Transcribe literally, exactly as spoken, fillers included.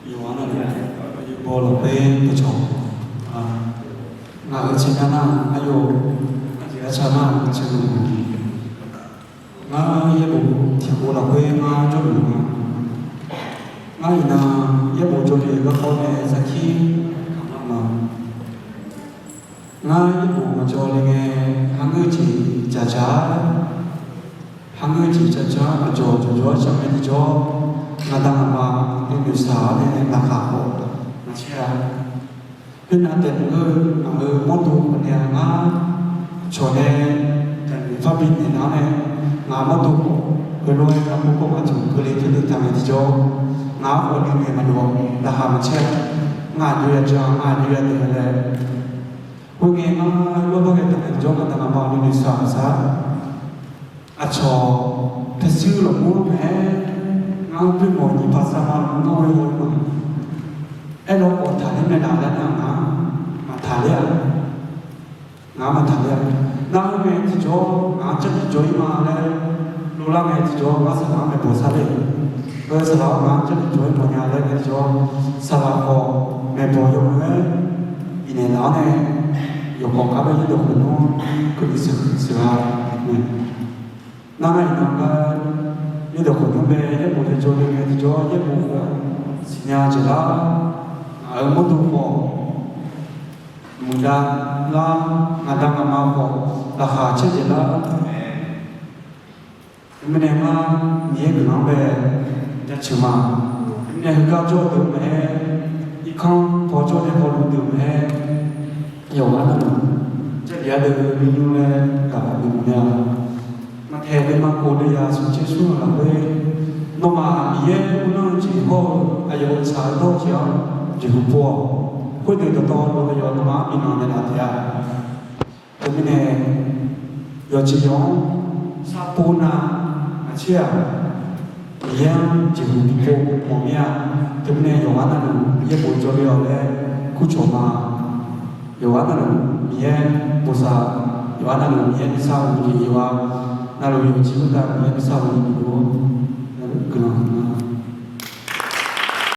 Yawqha navluf, aqyawf baw lafkhoer dawqcawq, ngaq-euq tseq nya nar, aqyawf, aqjeq arca nar-aq, tseq luf-eu, ngar yaerbof tiqkhof lafkhoer ngar jawrluf-eu ma. Ngar iqnan yaerbof jawrle-eu garkawv nae sarkir kamq lar ma. Ngar yaerbof maqjawr le ngae, kharngeur jeq dzaqdzaq-a, kharngeur jeq dzaqdzaq-a, aqdzawq dzawqdzawq-aer shar ngae tiqjawr, ngaqda ngaqma nuinoeq shaq-awr nae laqkhaq khawf maqcaer-a. Khoernav taef-aer ngaq-euq mawrdo khawf nae-a, ngar aqcawq nae jaqnoeq parbi naeq nar-awr nae, ngaq-euq mawrdo khawf heulof-aer ngar mawrkawr maqtsoeq keuvle teu deuq taq ngae tiqjawr, ngaq-anr khawf nuinoeq maqlof-awq, laqkhaq maqcaer-a. Ngaq aqjox ya jan, ngaq aqjox ya daef-a laer. Khoerngae ngar lawrbar ghae taq ngae tiqjawr, ngaqda ngaqma nuinoeq shaq-a sar. Aqcawq paershuir lafmur-anr mae-aer, ngar-anr poermawf nyiq paq sar ma lafmur-anr ghoe haw-eu ma. Aerlawkhawf taqler mae laf laer nar, ngaq-anr maqtaqler-a. Ngaq-anr maqtaqler-a. Nar khoerngae tiqjawr ngaq-anr jarlif jawr-ir ma laer dovlar ngae tiqjawr, ngar saqlaq-anr maeqbawq sar ler-eu, saqlaq-awr ngaq-anr jarlif jawr-ir mawfnya laer ngae tiqjawr, saqlaq khawf maeqbawq yawmuiq-aer bifnaeq laf-awr nae, yawqkawq kar bae yaerdawq khof nmr keuvni sheuq sheuq-a. Nar nar iqnan gar, yaerdawq khof nmr bae yaerbof jawrle ngae tiqjawr, yaerbof-aq siqnya dzaeqlar, ngaq-euq mawrdo khawf muiqdav lar, ngaqda ngaqma khawf laqkhaq caerdzaeq lar-a. Teumirnae ngar Miqyaer guiqlanq-anr bae jaceuq ma. Teumirnae heugar jawr-eu deuq mae-aer, irkanr paw jawr nae hawluf deuq mae-aer, yawqghaq navluf, Jarlif ardeuv-eu bi nymr laer gaq-eu deuq mae-a. Maqtaeq deuq maqkhof deuq yaq smq caer smr-eu lafkhoer, nawmaf Miqyaer mrnar-eu jeq hawr-eu aqyawf-euq tsaq-eu dawr-eu jeq-anr jeqhu pov-awq. Khoerdeuq dawqtawvluf aqyawf nawmaf-anr bifnaeq naeqlaf taef-a. Teumirnae yawqjeq yawq-anr sharpov nar, maqcaer-aq, Miqyaer-anr jeqhu bipov mawf mir-a. Teumirnae yawqghaq navluf yaerbof jawrle-awq laer kurcawq ma. Yawqghaq navluf Miqyaer bosav, yawqghaq navluf Miqyaer nuisar-eu jeq, yawqghaq navluf yawqjeq khoertav Miqyaer nuisar-eu jeq, guiqlanq